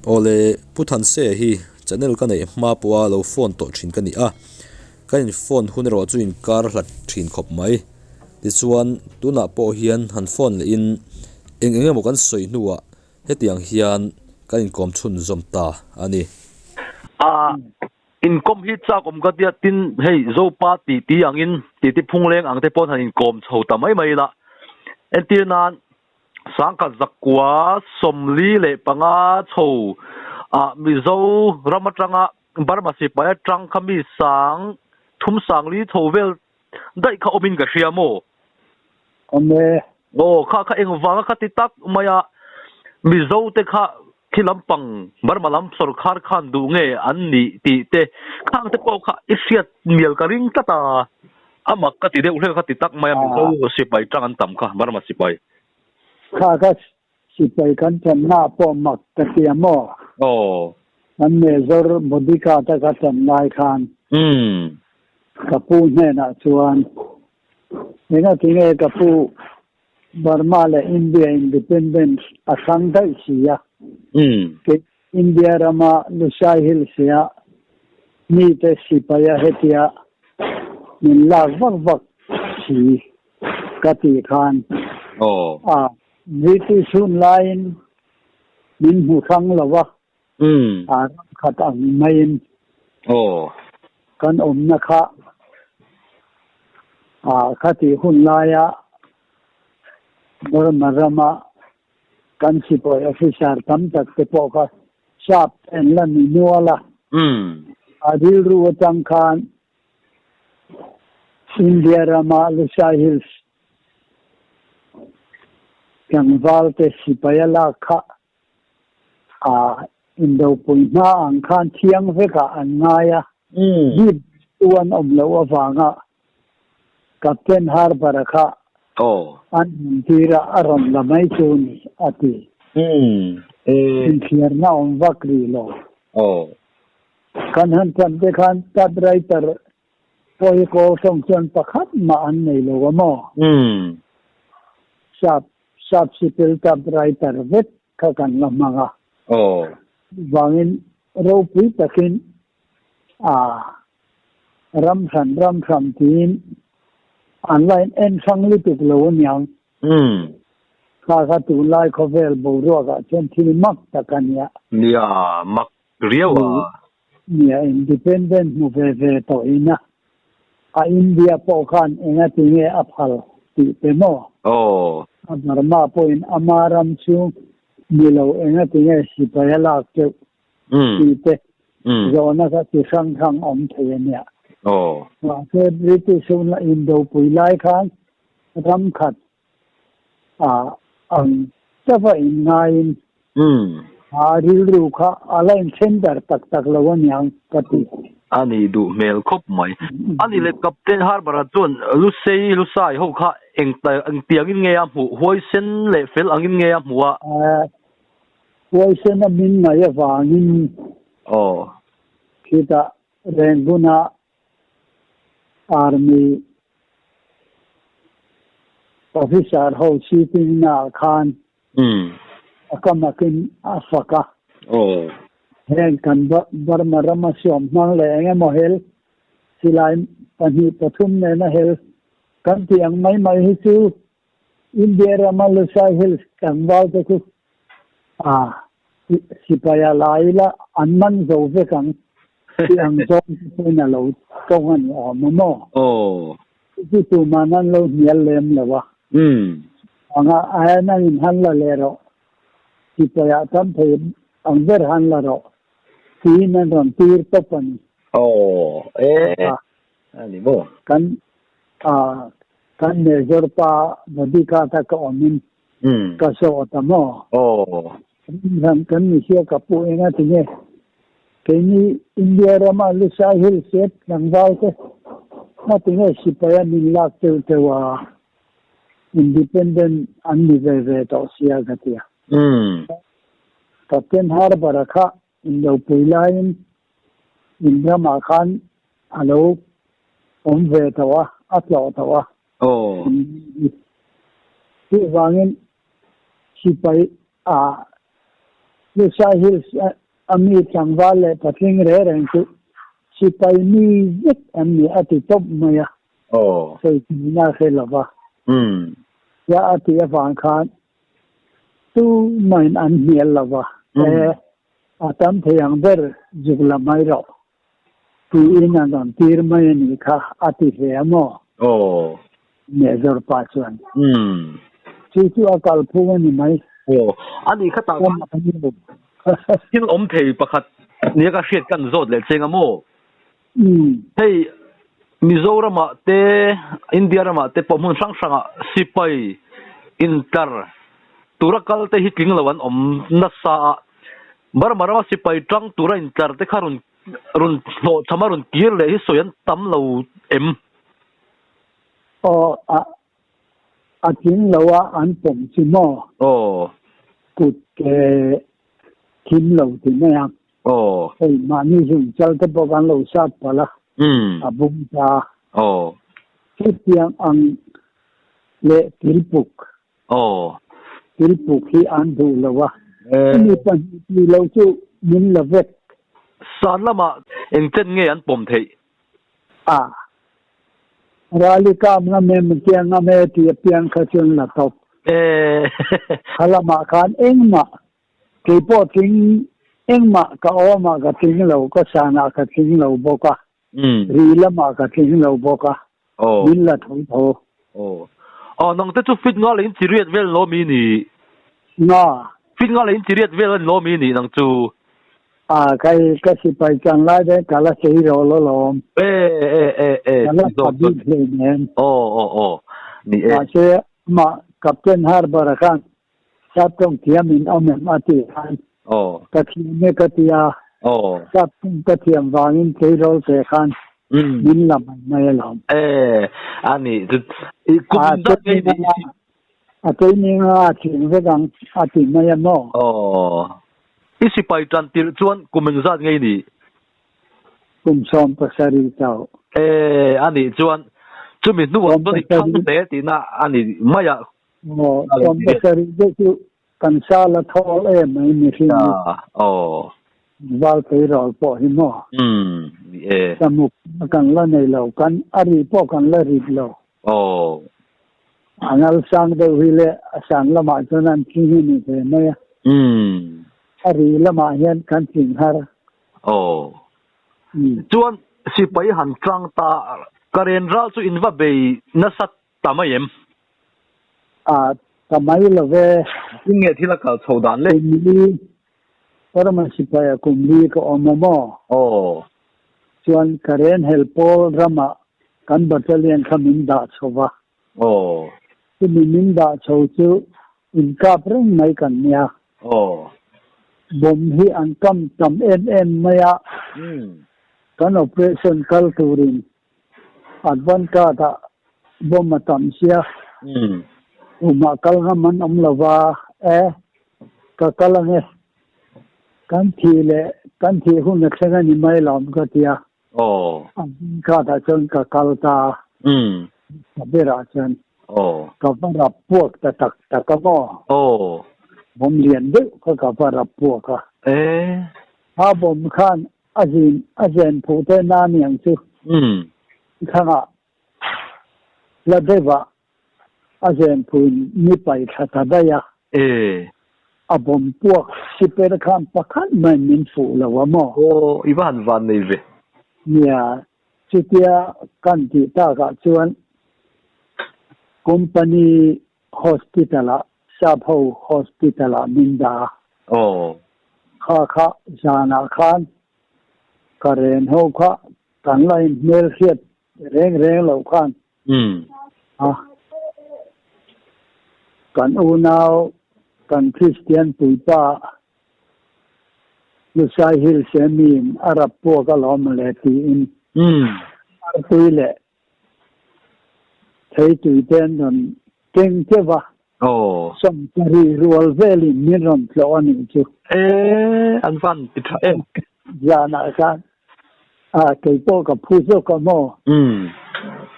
Awle, Pu Thansea hi channel ka neih hma pawha lo phone tawh thin ka ni a, ka in phone hun erawh chu inkar hlat thin khawp mai. Tichuan, tunah pawh hian han phone lehin eng eng emaw kan sawi hnuah hetiang hian kan inkawm chhunzawm ta a ni. A inkawm hi chak awm ka tia tin hei Zopa titi angin titi phungleng ang te pawn han inkawm chho ta mai mai ila. Entir nan Sangkhat zakua 45 chho ah Mizo ram atanga Burma sipai atang kha mi sang thum sang li chho vel daih kha awmin ka hria maw? Awm e. Aw kha kha engvanga kha ti tak mai a Mizo te kha khi lampang Burma lam sawrkhar khan duh nge an nih tih te khang te pawh kha i hriat mial ka ring tlat a, a mak ka ti deuh hlek a ti tak mai a Mizo sipai tang an tam kha Burma sipai. Kha kha sipai kan channa pawh mak ka ti a maw? Aw. Kan Major bodyguard a ka chan lai khan ka pu hnenah chuan engatinge ka pu Burma leh India independence a hrang daih si a. Kei India rama Lushai Hills ah mite sipai a hetia min lak vak vak si ka tih khan a British hun laiin min hmu hrang lo a, a ram khat ang maiin kan awmna kha a khatih hun laia Burma rama kan sipawi officer tam tak te pawh kha sap en la ni nual a, a rilru atang khan India rama Lushai Hills tlangval te sipai a lak kha A indopui hma ang khan thiang vekah an ngai a, jeep chu an awm loh avanga Captain Harbour-a kha an hmun tir a, a rawn la mai chu ni, a ti. Inthliarna awm vak rih lo. Kan han tan te khan typewriter pawh hi kawl tawng chuan pakhat mah an nei lo a maw? Sap Sap sipel typewriter vek kha kan la hmang a. Chuvangin ropui takin a ram hran ram hran tiin an la in en hrang lutuk lo aniang. Kha kha tunlai khawvel boruakah chuan thil mak tak a nia. Nia, mak riau a. Nia, independent hmu ve ve tawh ina a India pawh khan engati nge a phal tih pe maw? A Burma pawhin ama ram chu ni lo engati nge sipai a lak teuh tih te zawhna kha chi hrang hrang awm thei a nia. Mahse British hun la indopui lai khan ram khat a ang chauha inngaiin a rilru kha a la inthen dar tak tak lo aniang ka ti. A nih duh hmel khawp mai. A nih leh Captain Harbour-a chuan Lusei, Lusai ho kha eng engtiangin nge a hmuh? Huaisen leh fel angin nge a hmuh a? Huaisen a min ngaih avangin khitah Rangoon-a Army officer ho sitting na ah khan a kamakin a fak a. Heng kan Burma rama siam hmang leh eng emaw hel silai pahnih pathum nena hel kan tih ang mai mai hi chu India rama Lushai Hills tlangval te chu a sipai a la ila an man zo vek ang tih ang zawng te pawhin a lo tawng a ni awm a maw? Chu tuman an lo hnial lem lo a. Anga a nang in han la leh rawh, sipai ah tam thei ang ber han la rawh tiin an rawn tir tawp a ni. A ni maw? Kan Kan Major pa bodyguard a ka awmin ka zawt a maw? Rinhlan kan ni sia ka pu eng a ti nge? Keini India rama Lushai Hills te tlangval te nga ti nge sipai a min lak teuh teuh a independent an ni ve ve tawh sia ka ti a. Captain Harbour-a kha indopui laiin In ramah khan a lo awm ve tawh a, a tlawh tawh a. Chuvangin sipai a Lushai Hills a mi tlangval leh patling reng reng chu sipai mi vek an ni a ti tawp mai a. Sawi tihna a hre lo va. Tia a tih avang khan tumahin an hnial lo va. E, a tam thei ang ber zuk la mai rawh tiin an rawn tir mai a nih kha a ti hle a maw? Major pa chuan. Chu chu a kal phung a ni mai. Aw, a nih kha tah khan thil awm thei pakhat nia ka hriat kan zawt leh cheng a maw? Hei Mizoramah te India ramah te pawh hmun hrang hrangah sipai intlar tura kal te hi tling lo an awm nasa a, Burma rama sipai tang tura intlar te kha rawn rawn hlawhchham a rawn kir leh hi sawi an tam lo em? Aw a a tling lo a an pawm chi maw? Aw. Kut ke thim lo ti mai ang. Aw. Hei mahni zung chal te pawh kan lo sat palh a. A bung ta. Aw. Chutiang ang leh tilpuk. Aw. Tilpuk hi an duh lo a. Chumi pahnih tih loh chu min la vek. San lamah eng chen nge an pawm theih? A. Rali kam ngam em tia ngam e tih apiang kha chuan la tawp. E. Kha lamah khan engmah keipawh tling engmah ka awmah ka tling lo, ka sanah ka tling lo bawk a. Ri lamah ka tling lo bawk a, min la tho tho. Aw. Aw nang te chu fit nga leh in chi riat vel lo mi ni? Nga. Fit nga leh in chi riat vel a ni lo mi ni nang chu? A kai ka sipai chan lai te ka la sei ro lo lawm. E e e e. Ka la tha bik hlei nen. Aw aw aw. Ni e. Mahse amah Captain Harbour a khan Sap tawng thiam in awm em a tih khan ka thiam e ka ti a, sap tawng ka thiam vangin tleirawl te khan min la mai mai alawm. E a ni chu i kum in zat ngei ni. A training a a tling vek ang a ti mai a maw? Aw. I sipai tan tirh chuan kum eng zat ngei ni? Kum 17 chauh. E a nih chuan chumi hnuah chuan i thang hle tihna a ni mai a. Aw, 70 deuh chu kan sa la thawl em mai mihring hi. Aw. Val tleirawl pawh hi maw? Umm, ni e. Samuk kan la nei lo, kan a ri pawh kan la rit lo. Aw. A nal sang deuh hi le a san lamah chuan an tling hi ni ve mai a. Umm. A ri lamah hian kan tling har. Aw. Chuan sipai han tlang ta, Karen ral chu in va bei nasa Ta mai em? A, ta mai lo ve. Tin nge thil a kal chho dan le? Kum li, Burma sipaia kum li ka awm a maw? Aw. Chuan Karen Helpawl ramah kan battalion kha min dah chho va. Aw. Chumi min dah chho chu inkap reng mai kan nia. Aw. Bomb hi an kam tam em em mai a. Kan operation kal turin Advance card ah bomb a tam sia. Tumah kal ngam an awm lo va, e, ka kal ang e. Kan thih leh kan thih hun a thleng a ni mai lawm ka ti a. Advance card ah chuan ka kal ta a. Ka berah chuan ka va rap puak ta tak tak a maw. Bomb lian deuh kha ka va rap puak a. Kha bomb khan A zin a zen phu te na niang chu. Thangah la deuhah a zen phuin ni pai thla ta daih a. A bawm puak siper khan pakhat maiin min fuh lo a maw? Aw, i va han van nei ve. Nia, chutia kan tih takah chuan company Hospital-ah, Sap ho hospital-ah min dah a. Aw. Kha kha zanah khan ka ren ho kha kan la inhmel hriat reng reng loh khan a kan unau kan Kristian puipa Lusai Hills emiin a rap puak alawm le tiin artui leh Thei tui te an rawn keng teuh va. Aw. 70 rual velin min rawn tlawh a nih chu. E, an van ti tha em. Zanah khan a kei pawh ka phu zawk a maw.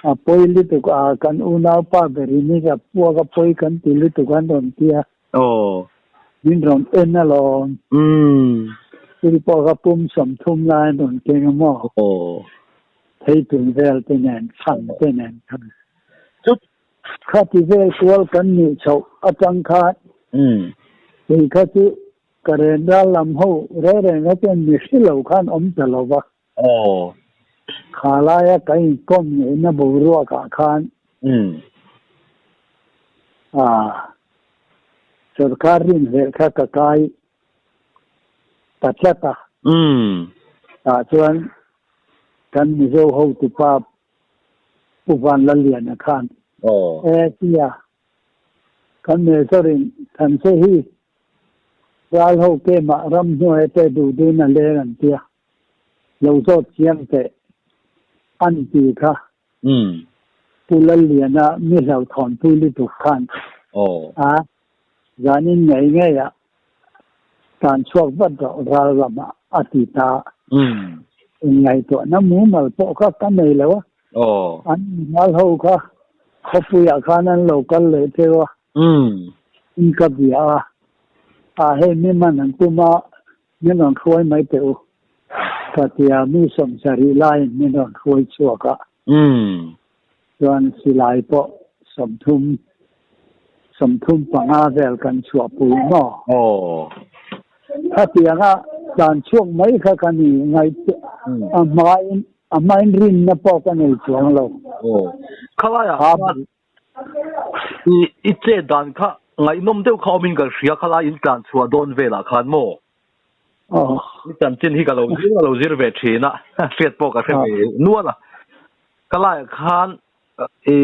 A pawi lutuk a, kan unaupa berin hi ka puak a pawi kan ti lutuk an rawn ti a. Aw. Min rawn en alawm. Thil pawh kha pum 30 lai an rawn keng a maw? Theitun vel te nen, chhan te nen khan. Khati vel kual kan nih chhoh atang khan kei kha chu ka ren ral lam ho reng reng kha chuan mi hre lo khan awm ta lo va. Kha laia kan inkawm ngeihna boruakah khan sorkar rinhlelh kha ka kai ta tlat a. Tah chuan kan Mizo hotupa Pu Vanlalliana khan e tia kan Major-in Thanse hi ral ho kemah ramhnuai te duh dun a leng an tia lo zawt chiang teh an ti kha Pu Lalliana mi hlauhthawnpui lutuk khan a zanin ngei ngeiah tan chhuak vat rawh ral ramah a ti ta. Inngaihtuahna mumal pawh kha ka nei lo a. An ral ho kha khawpuiah khan an lo kal leh theuh a. In ka bia a, a hei mi man an tum a, min rawn hruai mai teh u ka ti a, mi 70 laiin min rawn hruai chhuak a. Chuan silai pawh 30, 35 vel kan chhuahpui maw? Khatianga tlan chhuak mai kha ka ni ngaih a hmain a hmain rinna pawh ka nei chuang lo. Khalaiah khan i chet dan kha ngaihnawm deuh kha awmin ka hria khalai in tlan chhuah dawn velah khan maw? I chanchin hi ka lo zir ka lo zir ve thin a, hriat pawh ka hre ve nual a. Ka laiah khan i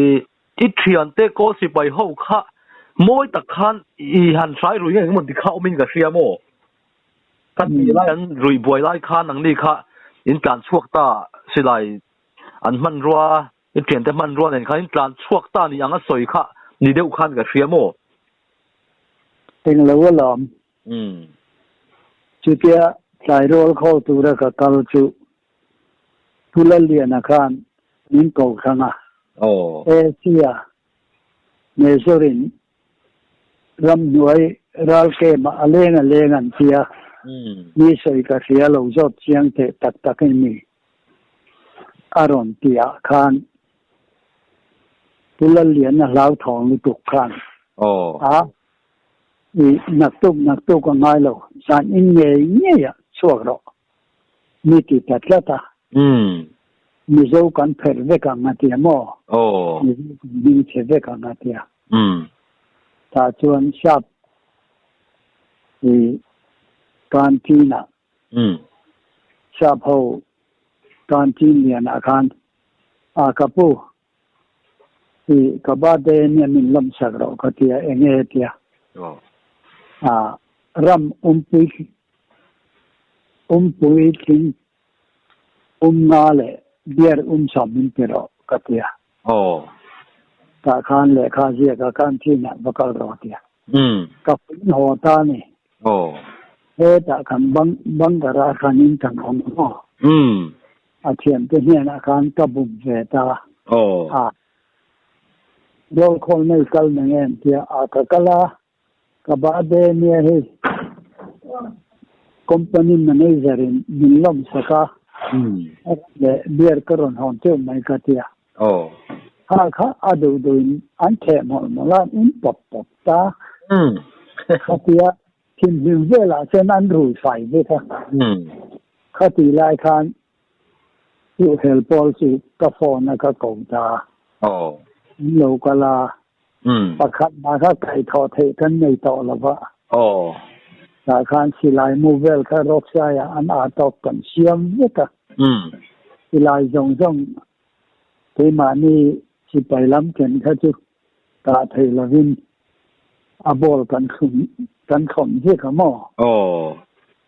i thiante kawl sipai ho kha mawi tak khan i han hrai rui nge engemaw ti kha awmin ka hria maw? Ka tih lai an rui buai lai khan nangni kha in tlan chhuak ta silai an hmanrua i thiante hmanrua nen khan in tlan chhuak ta ni ang a sawi kha ni deuh khan ka hria maw? Englo alawm. Chutia tlai rawl khaw tura ka kal chu Pu Lalliana khan min ko thlang a. Asia Major-in ramhnuai ralkemah a leng a leng an ti a, mi sawi ka hria lo zawt chiang teh tak tak in ni a rawn ti ah khan Pu Lalliana hlauthawng lutuk khan a I naktuk naktuk a ngai lo, zan in ngei ngei ah chhuak rawh. Mi ti ta tlat a. Mizo kan pherh vek ang a tia maw? Mizo kan hming chhe vek ang a tia. Tah chuan sap i canteen ah sap ho canteen lian ah khan a ka pu I ka birthday ania min lawmsak rawh ka tia eng nge tia a ram umpui umpui tling um nga leh beer um sawm min pe rawh ka tia tah khan lehkha ziak a canteen ah va kal rawh tia ka in haw ta ni hetah kan bang bunker ah khan in kan awm maw. A thiante hnenah khan ka bum ve ta a, Rawlkhawl nei kal na nge an tia a, ka kal a, ka birthday ania hei company manager in min lawmsak a, leh beer ka rawn hawn teuh mai ka tia. Kha kha a duh duh in an theh mawlh mawlh a, an in pawp pawp ta. Khatia Thimhlim velah chuan an rui fai vek a. Khatih lai khan Chuhhel pawl chu ka phone a ka ko ta a. An lo kal a. Pakhat mah kha kaihthawh theih kan nei tawh lo va. Tah khan silai mu vel kha roadside ah an ah tawk kan siam vek a. Silai zawng zawng keimahni sipai lam ken kha chu Tah thei lovin a ball kan thlum kan thlawm ziak a maw? Aw.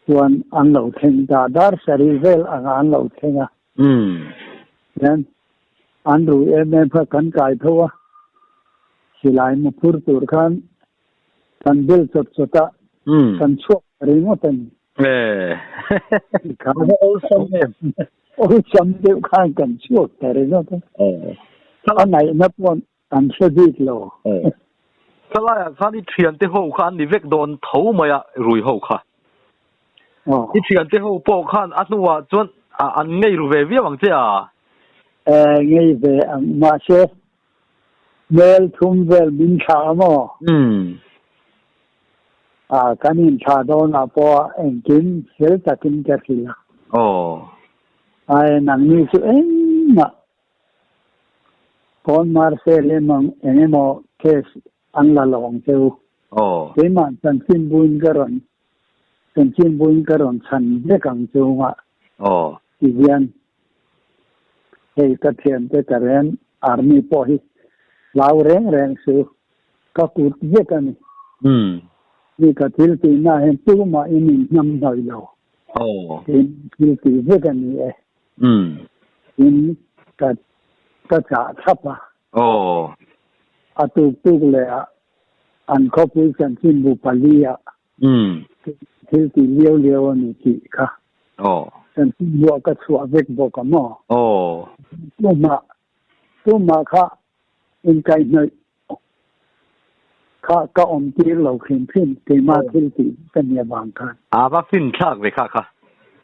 Chuan an lo thleng ta dar sarih vel anga an lo thleng a. Hian an rui em em kha kan kai tho a, silai mu phur tur khan kan bel chawt chawt a, kan chhuak ta ringawt a ni. Eh. Awlsam em. Awlsam deuh khan kan chhuak ta ringawt a. Aw. A ngaihna pawh An hre bik lo. Khalaiah khan i thiante ho kha an ni vek dawn tho mai a, rui ho kha. I thiante ho pawh khan a hnuah chuan an ngei ru ve viau ang che a? E, ngei ve ang. Mahse, mel thum vel min thlah a maw? Umm. A, kan inthlah dawnah pawh engkim fel takin ka hrilh a. Aw. Ai, nangni chu engmah Pawn Marcel emaw eng emaw case an la lo ang che u. Aw. Keimah chanchinbuin ka rawn chanchinbuin ka rawn chhan vek ang che u nga. Aw. Ti hian hei ka thiante ka ren army pawh hi hlau reng reng su ka kut vek a ni. Umm. Ni ka thil tihna hian tumah in inhnam hnawih lo. Aw. Tin thil tih vek a ni e. Umm. Tin ka ka chah thlap a. Aw. A tuk tuk leh ah an khawpui chanchinbu pali ah Umm. thil tih liau liau a ni tih kha. Aw. Chanchinbu ah ka chhuah vek bawk a maw? Aw. Tumah tumah kha inkaihhnawih kha ka awm tir lo hrim hrim keimah thil tih ka ni avang khan. A va fin thlak ve kha kha.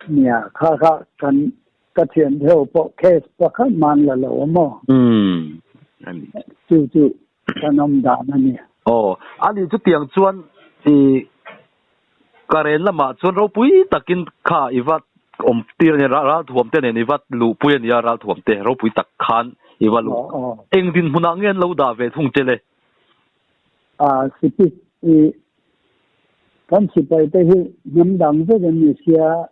Nia, kha kha kan ka thian deuh pawh case pakhat man la lo a maw? Umm, a ni. Chu chu kan awm dan a ni. Aw, a ni chutiang chuan i Karen lamah chuan ropui takin kha i va awm tir a nia, ralthuam te nen i va luhpui a nia, ralthuam te ropui tak khan i va luh. Eng dinhmunah nge an lo dah ve thung che le? A, sipi, i kan sipai te hi hnam dang vek an ni sia,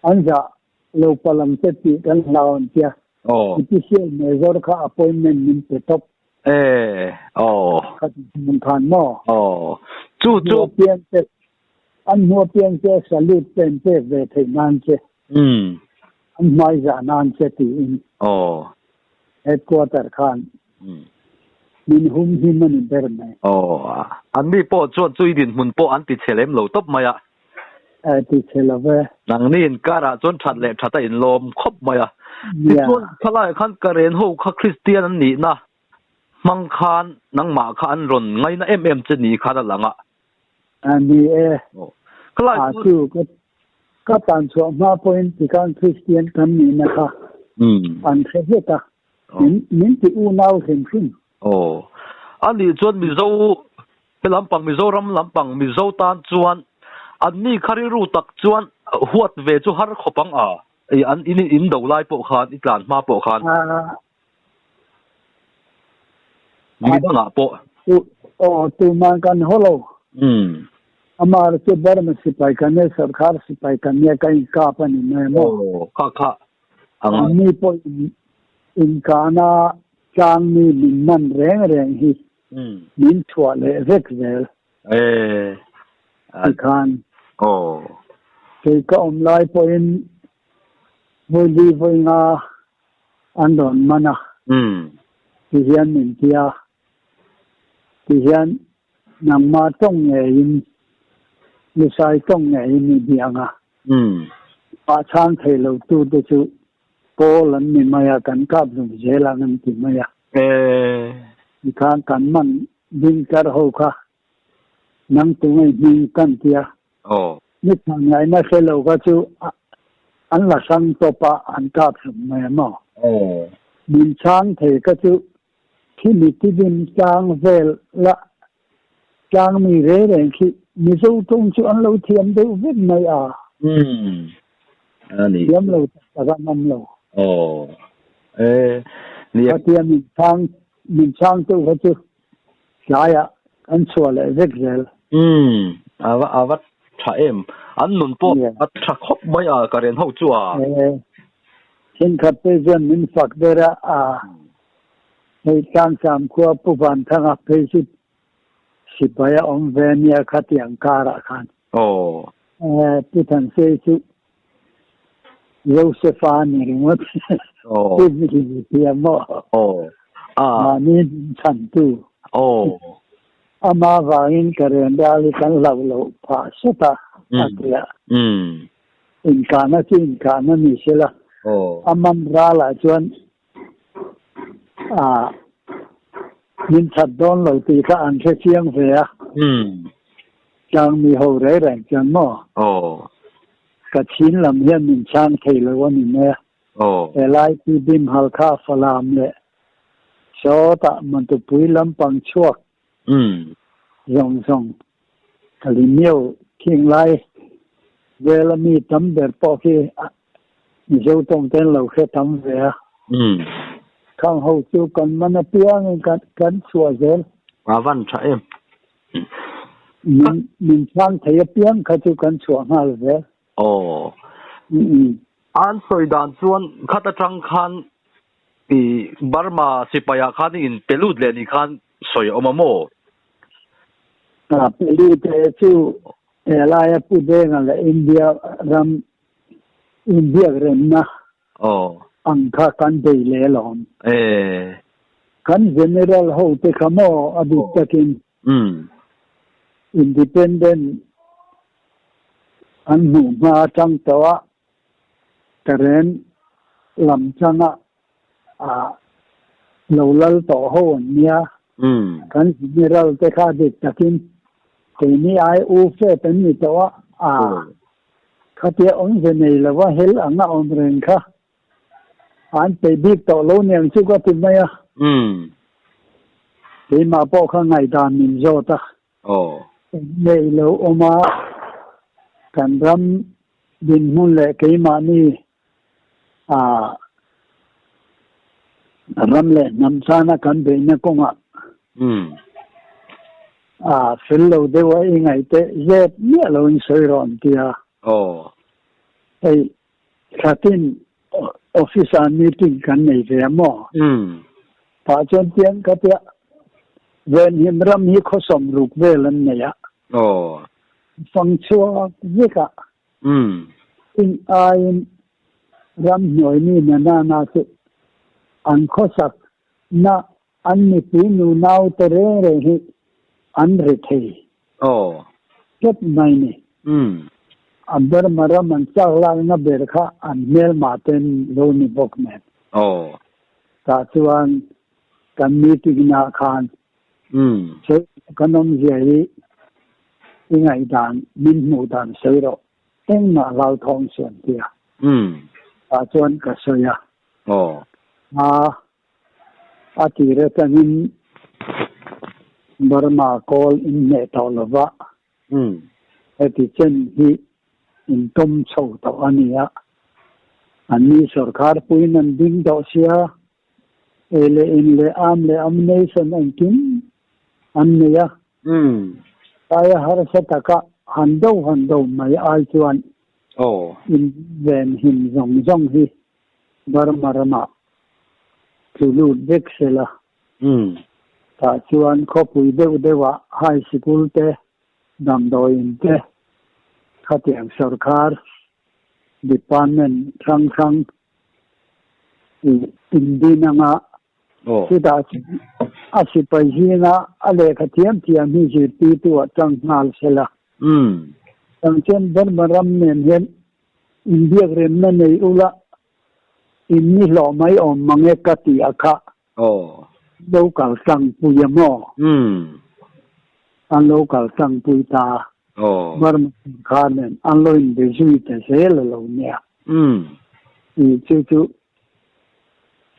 an zah lo palh ang che tih kan hlau an tia. Official major kha appointment min pe tawp. E, aw. Kha ti hmun khan maw? Aw. Chu chu. Pian te, an hmu pian che salute te an pek ve theih nan che. Umm. An hmai zah nan che tiin. Aw. Headquarter khan. Umm. Min hum him a ni ber mai. Aw. An mi pawh chuan chu i dinhmun pawh an ti chhe lem lo tawp mai a. A ti chhe lo ve. Nangni inkarah chuan that leh that a inlawm khawp mai a. Tichuan, khalaiah khan Karen ho kha Kristian an nihna hmang khan nangmah kha an rawn ngaina em em che ni khan a lang a. A ni e. Khalai A chu ka tan chhuah hma pawhin tikhan Kristian kan nihna kha an hre vek a. Min ti unau hrim hrim. Aw. A nih chuan Mizo He lampang Mizoram lampang Mizo tan chuan anni kha rilru tak chuan huat ve chu har khawp ang a, i an in in do lai pawh khan i tlan hma pawh khan mi dangah pawh. Aw tuman kan haw lo. Umm. Amah chu Burma sipai kan nia sarkar sipai kan nia ka inkap a ni mai maw? Aw kha kha ang. Anni pawh in inkahna tlang mi min man reng reng hi Min chhuah leh vek zel. Tikhan kei ka awm lai pawhin vawi vawi nga an rawn man a, ti hian min ti a, ti hian nangma tawng ngeiin Lusai tawng ngeiin i biang a, mah chhang thei lo tute chu Pawl an ni mai a, kan kap zung zel ang an ti mai a. Tikhan kan man ding tlar ho kha nang tu ngei hming kan ti a. Ni tha ngaihna hre lo kha chu an la hrang tawp a, an kap zung mai a maw? Min chhang thei kha chu khi mi tidim tlang vel la tlang mi re reng khi Mizo tawng chu an lo thiam deuh vek mai a. Umm. A ni. Thiam lo tak tak an awm lo. Aw. E. Ni. Khatia min chhang min chhang tu kha chu tlaiah an chhuah leh vek zel. Umm. A va a va tha em. An nun pawh a tha khawp mai a ka ren ho chu a. E. Thenkhat te chuan min fak ber a a. Hei Tlangsam khua Pu Vanthanga phei chu sipai a awm ve nia khatiang karah khan. Aw. Pu Thansei chu Josefa a ni ringawt. Aw. Pu Mihli tia maw? Aw. A. Mahni hmun chhantu. Aw. Ama vangin ka ren ral hi kan hlauh loh phah sawt a, a ti a. Inkahna chu inkahna ni sela. Aw. A man ralah chuan Ah. Min that dawn lo tih kha an hre chiang ve a. Tlang mi ho reng reng chuan maw? Ka chhin lam hian min chhang thei lo a ni mai a. Helai pi Bim Halkha Falam leh sawtah Mantupui lampang chhuak zawng zawng Kalimiau Khinglai vela mi tam ber pawh khi Mizo tawng te an lo hre tam ve a. Khang ho chu kan man apiangin kan chhuah zel. A van tha em. Min min chhang thei apiang kha chu kan chhuah nghal zel. Aw. An sawi dan chuan khat atang khan i Burma sipai ah khan i in pe lut leh ni khan sawi a awm a maw? A pe lut e chu helaia Pu Denga leh India ram inbiak remna ang kha kan bei leh alawm. Kan general ho te kha maw a bik takin independent an hmuh hma atang tawh a Karen lam changa lo lal tawh ho an nia. Kan general te kha dik takin keini ai u fet an ni tawh a, khatia awmze nei lova hel anga awm reng kha an peih bik tawh lo niang chu ka ti mai a. Keimah pawh kha ngaihdan min zawt a. Engmei lo awm a, kan ram dinhmun leh keimahni ram leh hnam chana kan beihna kawngah fel lo deuh a i ngaih teh zep miah loin sawi rawh an ti a. Hei thlatin office ah meeting kan nei ve a maw? Tah chuan tiang ka tia Venhim ram hi khawsawm ruk vel an nei a. Fang chhuak vek a. In aiin ramhnuai mi na na na chu an khawsak na an mipui nu nau te reng reng hi an ri thei tlat mai ni. A Burma ram an chak lakna ber kha an hmelma ten lo ni bawk nen. Tah chuan kan meeting na khan sawi kan awmzia hi i ngaihdan min hmuh dan sawi rawh engmah hlauthawng suan tia. Tah chuan ka sawi a. A a tir atangin Burma kawl in hneh tawh lova heti chen hi in tawm chho tawh a ni a. Anni sorkar puiin an ding tawh sia, ei leh in leh arm leh ammunition engkim an nei a. Aia harsa taka han do han do mai ai chuan in ven him zawng zawng hi Burma ramah tlu lut vek sela. Tah chuan khawpui deuh deuhah high sikul te, damdawiin te, khatiang sorkar department hrang hrang indin anga chutah chuan a sipai zinga a lehkha thiam thiam hi zirtirtu ah tang nghal sela. Tang chuan Burma ram nen hian inbiak remna nei ula in ni hlawh mai awm mang e ka ti a kha. Lo kal tlangpui a maw? An lo kal tlangpui ta a. Burma sorkar nen an lo inbe zui ta zel a lo nia. I chu chu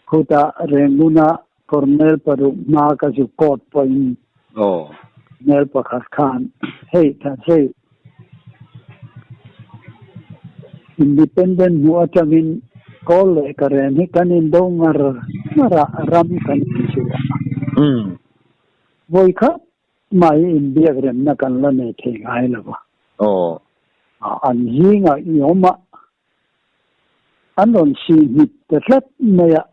khutah Renguna Colonel paruk hma ka zu court pawhin Colonel pakhat khan hei ta hei Independent hmuh atangin kawl leh ka ren hi kan indo ngar ngar a, ram kan inchhuah a. Vawi khat mah hi inbiak remna kan la nei thei ngai lo va. An zingah i awm a, an rawn si hnip ta tlat mai a,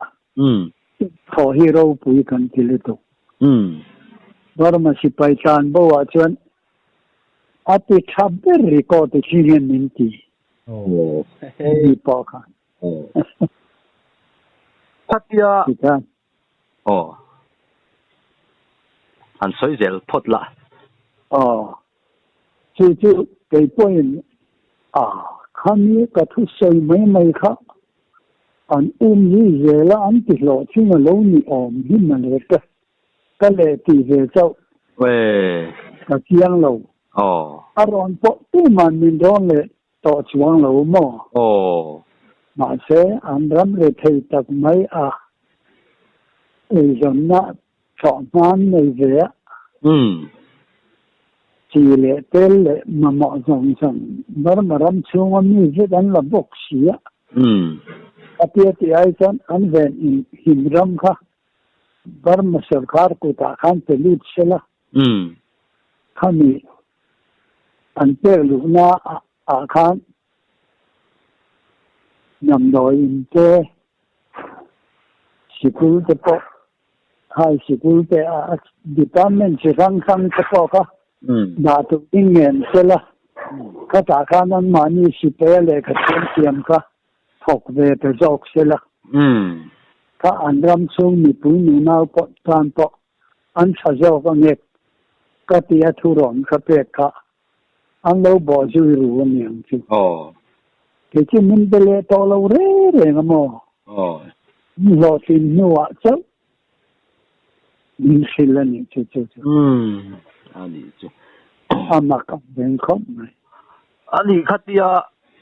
thaw hi ropui kan ti lutuk. Burma sipai tlan bo ah chuan A ti tha ber record i thleng hian min ti. Mi pawh khan. Khatia. Aw. Han sawi zel phawt la. Aw. Chu chu kei pawhin a khami ka thu sawi mai mai kha an um zui zel a an ti hlawh thin a lo ni awm hi mawle ka. Ka leh ti ve chauh. E. Ka chiang lo. Aw. A rawn pawh tuman min rawn leh tawh chuang lo maw? Aw. Mahse, an ram rethei tak mai a eizawnna thlawh hman nei ve a. Umm. Chi leh tel leh mamawh zawng zawng Burma ram chhunga mi vek an la bawk si a. Umm. Khatia tih ai chuan an ven in him ram kha Burma sorkar kutah khan pe lut sela. Umm. Khami an pek luhna ah khan damdawi in te, sikul te pawh, high sikul te a department chi hrang hrang te pawh kha dah tur ding ngen sela. Khatah khan anmahni sipaia lehkha thiam thiam kha thawk ve ta zawk sela. Kha an ram chhung mipui nunau pawh tan pawh an tha zawk a ngek ka ti a thurawn ka pek kha an lo bawh zui ru a niang chu. Aw. Kei chu min be leh tawh lo reng reng a maw? Aw. Min hlawhtlin hnuah chauh min hrilh a nih chu chu chu. Umm a nih chu. A mak ang reng khawp mai. A nih kha tia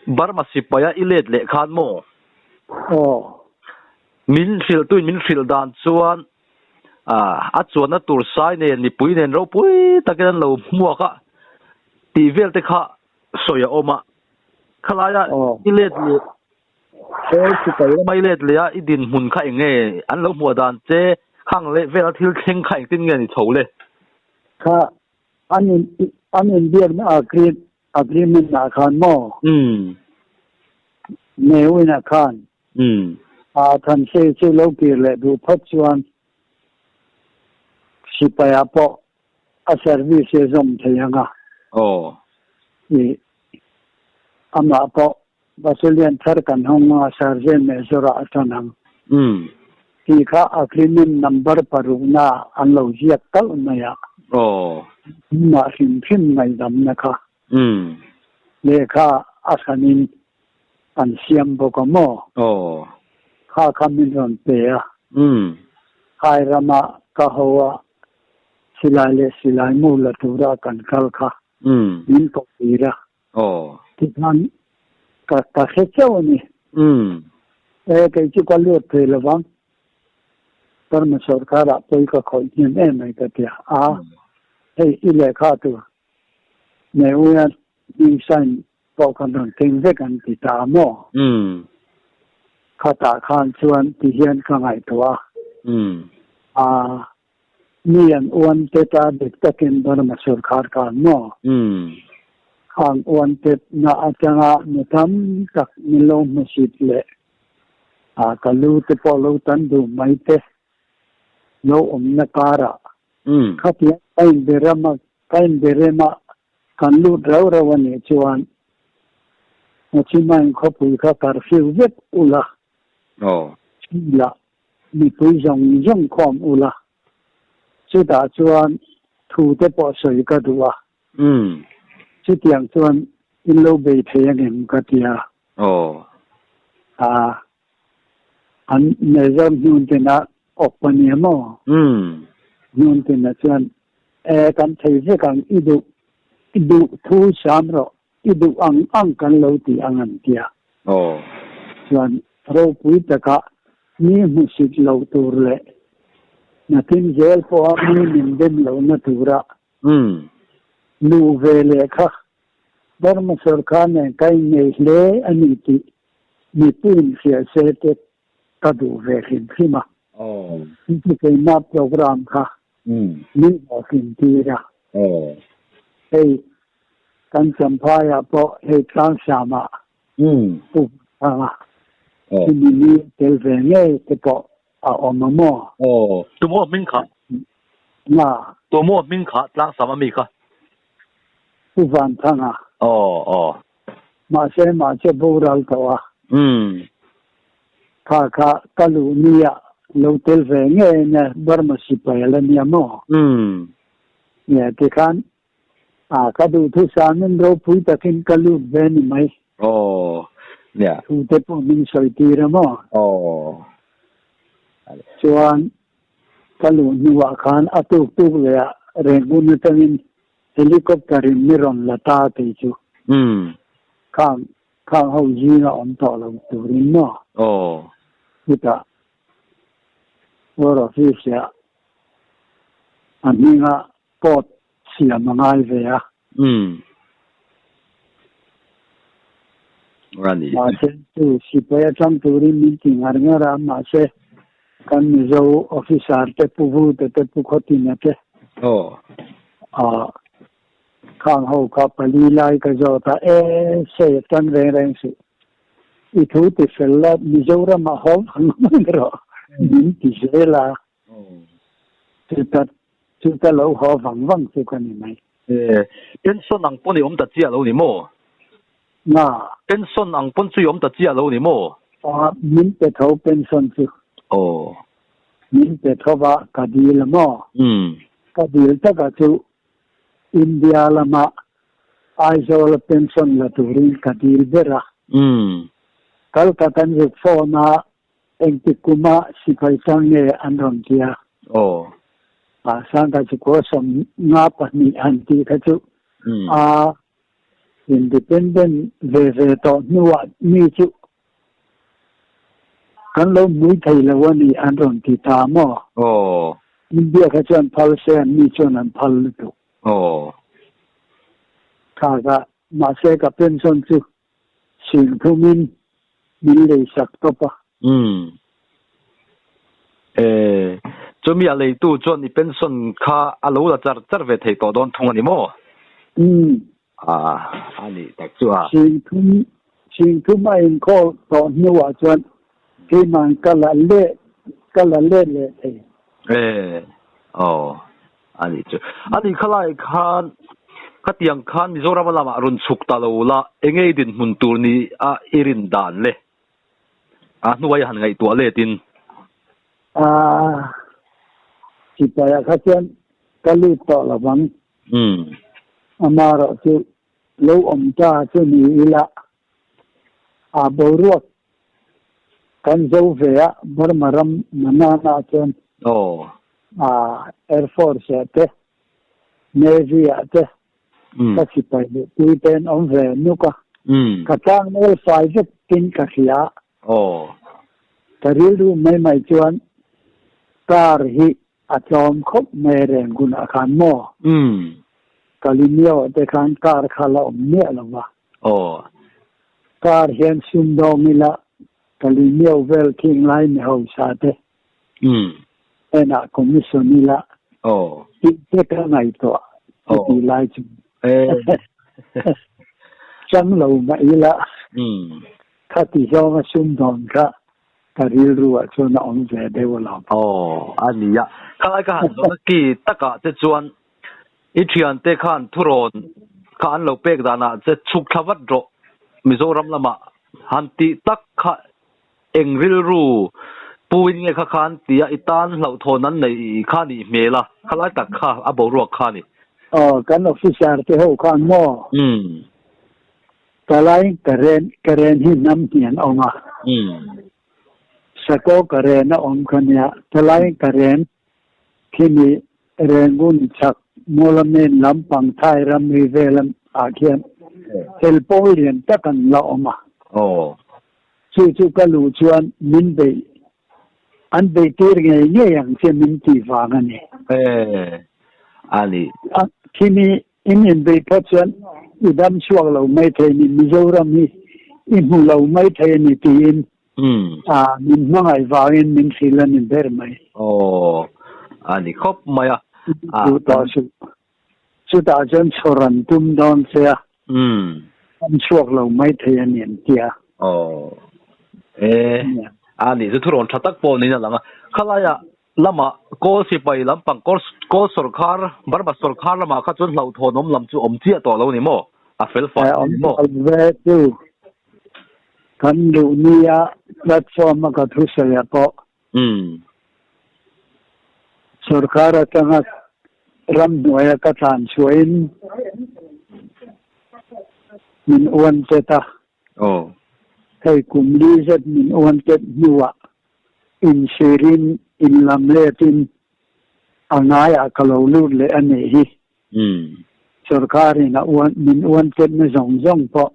Burma sipaia i let leh khan maw? Aw. Min hrilhtuin min hrilh dan chuan a chuanna tur sai nen mipui nen ropui takin an lo hmuak a tih vel te kha sawi a awm a. Khalaia i let leh he sipai lama i let leh a i dinhmun kha eng nge an lo hmuah dan che khang leh vela thil thleng kha engtin nge ni chho le? Kha an in an inbiakna agreement ah khan maw? Umm. Newin ah khan Umm. A Thansei chu lo kir leh duh phawt chuan sipai ah pawh a service hi a zawm thei ang a. Aw. I amah pawh Battalion thar kan hawng a, Sergeant Major ah a tan ang. Umm. Tih kha agreement number parukna ah an lo ziak kalh mai a. Aw. Amah hrim hrim ngaihdamna kha. Umm. Lehkha a hranin an siam bawk a maw? Aw. Kha kha min rawn pe a. Umm. Phai rama ka ho a, silai leh silai mu la tura kan kal kha. Umm. Min ko tir a. Aw. Tikhan ka ka hre chauh a ni. Umm. E, kei chu ka lut thei lovang. Burma sorkarah pawi ka khawih hnem em mai ka ti a. A, hei i lehkha tur Neuia hming sign pawh kan rawn keng vek an ti ta a maw? Umm. Khatah khan chuan ti hian ka ngaihtuah a. Umm. A, mi an uan te ta dik takin Burma sorkar khan maw? Umm. Khang uan te na atanga mi tam tak min lo hmusit leh a ka lu te pawh lo tan duh mai te lo awmna karah Khatiang ka inberem a, ka inberem a, kan lut rau rau a nih chuan Ngachimaiin khawpui kha curfew vek ula, chhimlah mipui zawng zawng khawm ula, chutah chuan thu te pawh sawi ka duh a, chutiang chuan in lo bei thei angem ka ti a. A. An Major Hnuntina awk a nia maw? Hnuntina chuan, E, kan thei vek ang, i duh, i duh thu sam rawh, i duh ang ang kan lo ti ang an ti a. Chuan ropui taka mi hmusit lo tur leh nakin zel pawha mi min dem lohna tura luh ve leh kha Burma sorkar nen ka innei hle a ni tih mipuiin hriat se te ka duh ve hrim hrim a. Chu keimah program kha min hlawhtlin tir a. Hei kan Champhaiah pawh hei Tlangsama Pu Hmangthanga chumi ni tel ve ngei te pawh a awm a maw? Tumaw hming kha? Na. Tumaw hming kha Tlangsam ami kha? Pu Vanthanga. Aw, aw. Mahse mah chu boral tawh a. Umm. Kha kha ka luh nia lo tel ve ngei nia Burma sipai a la nia maw? Umm. Nia tikhan a ka duhthusamin ropui takin ka lut ve ni mai. Aw, nia. Thu te pawh min sawi tir a maw? Aw. Chuan. Ka luh hnuah khan a tuk tuk leh ah Rangoon atangin helicopter in mi rawn la ta tih chu. Umm. Khang khang ho zinga awm tawh lo turin maw? Aw. Chutah War Office ah a hminga port siam a ngai ve a. Umm. Ani. Mahse chu sipai atang turin min ti ngar ngar a, mahse kan Mizo officer te Pu Vuta te Pu Khawtina te Aw. ah khang ho kha pali lai ka zawt a, e sei atang reng reng suh. I thu ti fel la Mizoram ah haw vang vang rawh min ti zel a. Chuta chuta lo haw vang vang chu ka ni mai. E, pension ang pawn i awm ta chiah lo ni maw? Na. Pension ang pawn chu i awm ta chiah lo ni maw? A, min pe tho pension chu. Aw. Min pe tho va, ka dil a maw? Umm. Ka dil taka chu India lama Aizawl a pension la turin ka dil ber a. Umm. Kalka kan zuk phone a, Engtik kuma sipai chang nge an rawn ti a? Aw. A sangka chu kaw 52 han tih kha chu a independent ve ve tawh hnuah mi chu kan lo hmui thei lo a ni an rawn ti ta maw? Aw. India kha chuan phal se an mi chuan an phal lutuk. Aw. Kha ka mahse ka pension chu Sing thumin min lei sak tawp a. Umm. E, chumi a leitu chuan i pension kha a lo la char char ve thei tawh dawn thung a ni maw? Umm. Ah, a nih tak chu a. Sing thum, sing thum a inkhawh tawh hnuah chuan keima'n ka la leh, ka la let leh thei. E, aw. A nih chu. A nih khalai khan khatiang khan Mizoram a lamah rawn chhuk ta lo la, enge i dinhmun tur ni a i rin dan le? A hnuai han ngaihtuah letin. A, sipai ah kha chuan ka lut tawh lo vang. Umm. Amaherawh chu lo awm ta chu ni ila, a boruak Kan zo ve a, Burma ram Manana chuan Air Force ah te, Navy ah te ka sipai luhpui te an awm ve nuk a. Ka tlangnel fai vek tin ka hria a. Ka rilru mai mai chuan car hi a tlawm khawp mai reng hunah khan maw? Kalimio te khan car kha la awm miah lo va. Aw. Car hian sumdawng ila Kalimio vel khing lai mi hausa te. Umm. Enah commission ila. Aw. Tih te ka ngaihtuah chuti lai chu. Eh. Chang lo mah ila. Umm. Khati zawnga sumdawn kha ka rilru ah chuan a awm ve deuh alawm. Aw, a nia. Khalai ka han zawhna ki takah te chuan I thiante khan thurawn kha an lo pek danah che chhuk thla vat rawh Mizoram lamah han tih tak kha eng rilru puin nge kha khan tia i tan hlauhthawn an neih kha nih hmel a, khalai tak kha a boruak kha a ni. Aw, kan officer te ho khan maw? Umm. Kalai Karen, Karen hi hnam hnian awm a. Umm. Sakaw Karen a awm kha nia, Kalai Karen Khimi Rangoon chhak Mawlamen lampang Thai ramri vel ah khian hel pawl lian tak an la awm a. Chu chu ka luh chuan min beih, an beih tir ngei ngei ang che min tih vang a ni. A ni. Khimi in inbeih phawt chuan i dam chhuak lo maithei ni, Mizoram hi i hmu lo maithei a ni tiin A, min hmangaih vangin min hrilh a ni ber mai. Aw, a ni khawp mai a. Duh tawh suh. Chutah chuan chhawr an tum dawn che a. An chhuak lo mai thei a ni an ti a. Aw, e, a nih chu thurawn tha tak pawh niin a lang a. Khalaia lamah Kawl sipai lampang, Kawl sawrkhar, Burma sawrkhar lamah kha chuan hlauhthawnawm lam chu awm chiah tawh lo ni maw? A fel fai a ni maw? Awm ve chu kan duh nia platform a ka thusawi ah pawh sawrkhar atanga ramhnuaia ka tlan chhuahin min uan tet a. Hei kum li zet min uan tet hnuah insirin inlam letin. A ngaiah ka lo lut leh a nih hi. Sorkarin a uan min uan chetna zawng zawng pawh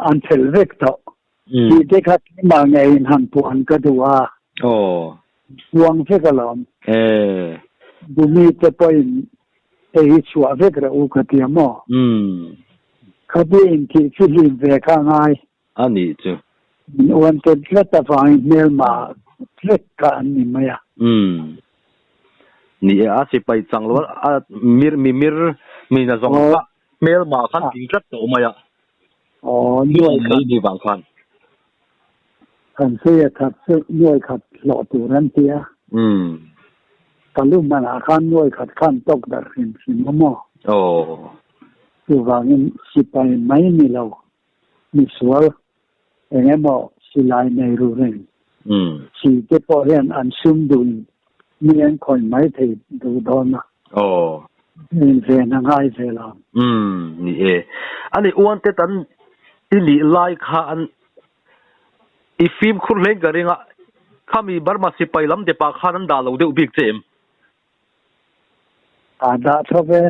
an phelh vek tawh. Tih te kha keimah ngeiin han puan ka duh a. Puang vek alawm. Bumi te pawhin hei hi chhuah vek reh u ka ti a maw? Khati inthih chu hlim ve kha a ngai. A nih chu. Min uan tet tlat avangin hmelma vek kha an ni mai a. Umm. Ni e, a sipai chang lo a mir mi mir mi na zawng kha hmelma khan tling tlat tawh mai a. Aw, nuai khat. Ni vang khan. Kan sawi a that chu nuai khat hlawh tur an ti a. Umm. Ka lu manah khan nuai khat khan tawk darh hrim hrim a maw? Aw. Chuvangin sipai mai ni lo misual eng emaw silai nei ru reng chi te pawh hian an sum duhin mi an khawih mai thei duh dawn a. Aw. In ven a ngai ve lo. Umm ni e. Ani uante tan i nih lai kha an i fimkhur hlein ka ring a, khami Burma sipai lam depah khan an dah lo deuh bik che em? A dah tho ve.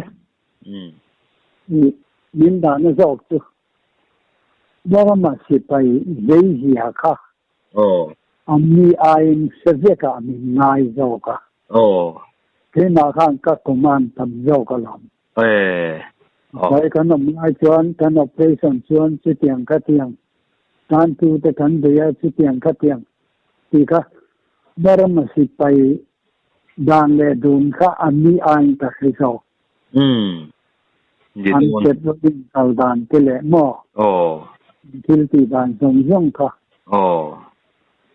Min dahna zawk chu Burma sipai zeizia kha an ni aiin hre vekah min ngai zawk a. Keimah khan ka command tam zawk alawm. Tlai kan awm lai chuan kan operation chuan chutiang khatiang tantute kan bei a chutiang khatiang tih kha Burma sipai Dan leh dun kha an ni aiin ka hre zawk. An chet rualin kal dan te leh maw? An thil tih dan zawng zawng kha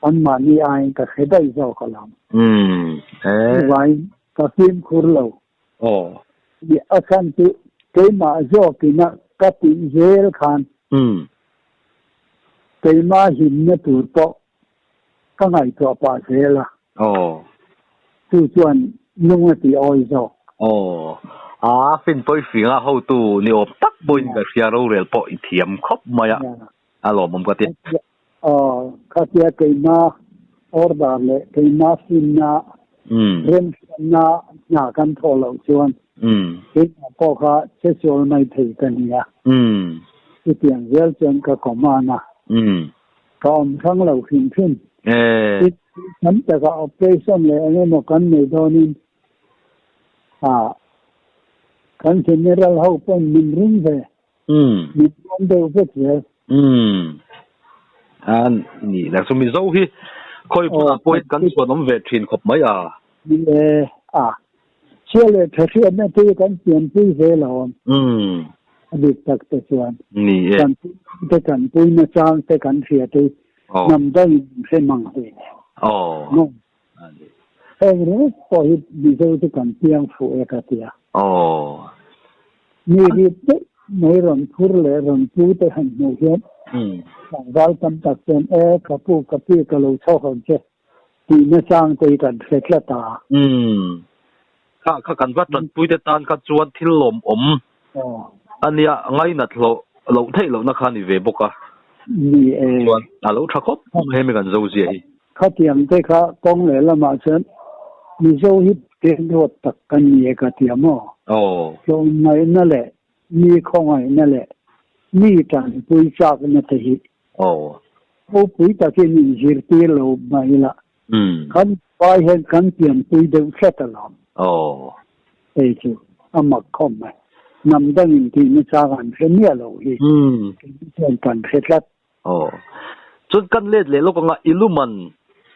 anmahni aiin ka hre daih zawk alawm. Chuvangin ka fimkhur lo. A chhan chu keimah zawkina ka tih zel khan keimah himna tur pawh Ka ngaihtuah pah zel a. Aw. Chu chuan lung a ti awi zawk. Aw. A fin pawi fing a hotu ni awm tak pawhin ka hria rorel pawh i thiam khawp mai a, a lawmawm ka ti. Aw, khatia keima order leh keima finna remhriatna hna kan thawh loh chuan keimah pawh kha chesual mai thei ka ni a. Chutiang zel chuan ka command a. Ka awm hrang lo hrim hrim. Tin, tam takah operation leh eng emaw kan nei dawnin kan general ho pawn min ring ve, min rawn deuh vek zel. Umm. A ni la chu Mizo hi khawi hmunah pawhin kan chhuan awm ve thin khawp mai a. Ni e, a. Chhia leh tha hriatna te hi kan pianpui ve lo awm. A dik tak te chuan. Ni e. Kan te kan puina chang te kan hria te hnam dangin an hre mang hle nen. Aw. Maw? Heng ringawt pawh hi Mizo chu kan piang fuh e ka tia. Aw. Mi rit deuh mai rawn phur leh rawn pu te han hmuh hian tlangval tam tak chuan e ka pu ka pi ka lo chhawk ang che. Tihna chang te hi kan hre tlat a. Umm. Kha kha kan va tanpui te tan kha chuan thil lawmawm a nia, ngainat hlawh loh theih lohna kha a ni ve bawk a. Ni e. Chuan a lo tha khawp mai hemi kan zo zia hi. Khatiang te kha kawng leh lamah chuan Mizo hi pen ruat tak kan ni e ka ti a maw? Aw. Tlawmngaihna leh mi khawngaihna leh mi tanpui chakna te hi Aw. Ropui takin inzirtir lo mai ila. Kan vai hian kan pianpui deuh tlat alawm. Aw. Hei chu a mak khawp mai. Hnam dangin tihna chang an hre miah lo hi. Keini chuan kan hre tlat. Aw. Chuan kan let leh lawk anga i luman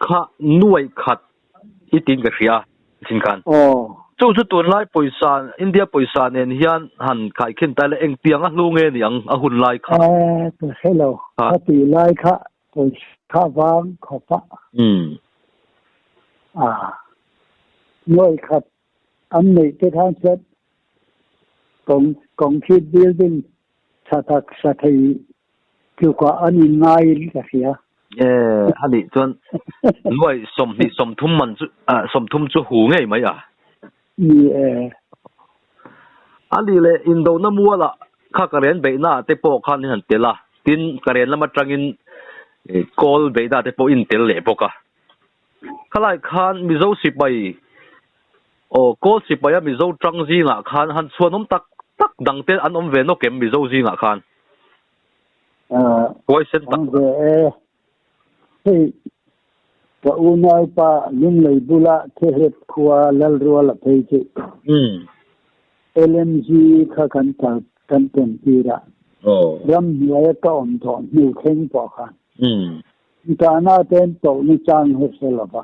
kha nuai khat I tiin ka hria thin khan. Aw. Chu chu tunlai pawisa, India pawisa nen hian han khaikhin ta ila engtiang a hlu nge ni ang a hun lai kha? Eh, ka hre lo. Ka tih lai kha pawisa kha vang khawp a. Umm. Ah. Nuai khat an neih te khan chuan concrete building tha tak sa thei Tlukah an inngai in ka hria. E, a nih chuan nuai 20 30 man chu, 30 chu hu ngei mai a. Ni e. A nih leh indona mualah kha ka ren beihna ah te pawh khan in han tel a, tin ka ren lam atangin kawl beihna ah te pawh in tel leh bawk a. Khalai khan Mizo sipai aw Kawl sipaia Mizo tang zingah khan han chhuanawm tak tak dang te an awm ve nawk em Mizo zingah khan? Huaisen tak. Awm ve e. Hei ka unaupa Lunglei bula Thehlep khua Lalruala phei chu LMG kha kan kal kan ken tir a, ramhnuaia ka awm tawh hnu thleng pawh khan inkahna ten tohna chang hi hre lo va.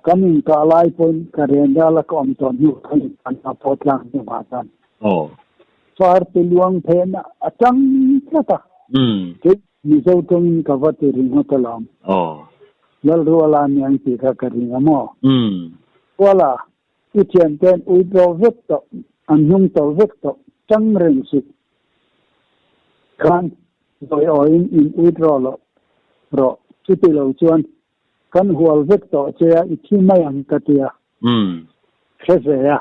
Kan inkah lai pawhin ka renrala ka awm tawh hnu khan inkahna pawh tlang hnuah khan far ti luang phen a tang tlat a. Kei Mizo tawngin ka va ti ringawt alawm. Lalruala aniang tih kha ka ring a maw? Ruala, i thiante'n ui tawh vek tawh, an hnung tawh vek tawh, tang reng suh. Khan zawi awiin in ui tawh loh rawh, chuti lo chuan kan hual vek tawh che a, i thi mai ang ka ti a. Hre ve a.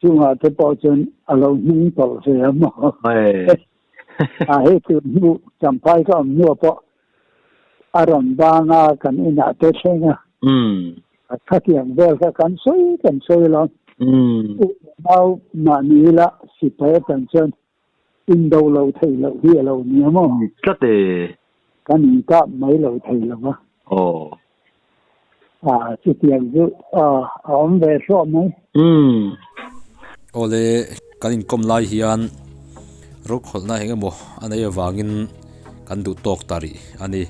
Chungah te pawh chuan a lo hnung tawlh ve a maw? A hei tur hnu Champhai ka awm hnuah pawh a rawn bang a, kan inah te thleng a. Khatiang vel kha kan sawi kan sawi lo. U nau mahni ila sipai atan chuan indo lo thei loh hi a lo ni a maw? Tlat e. Kan inkap mai lo thei lo va. A chutiang chu a awm ve hluah mai. Awle, kan inkawm lai hian rokhawlhna eng emaw a neih avangin kan duh tawk ta rih a ni.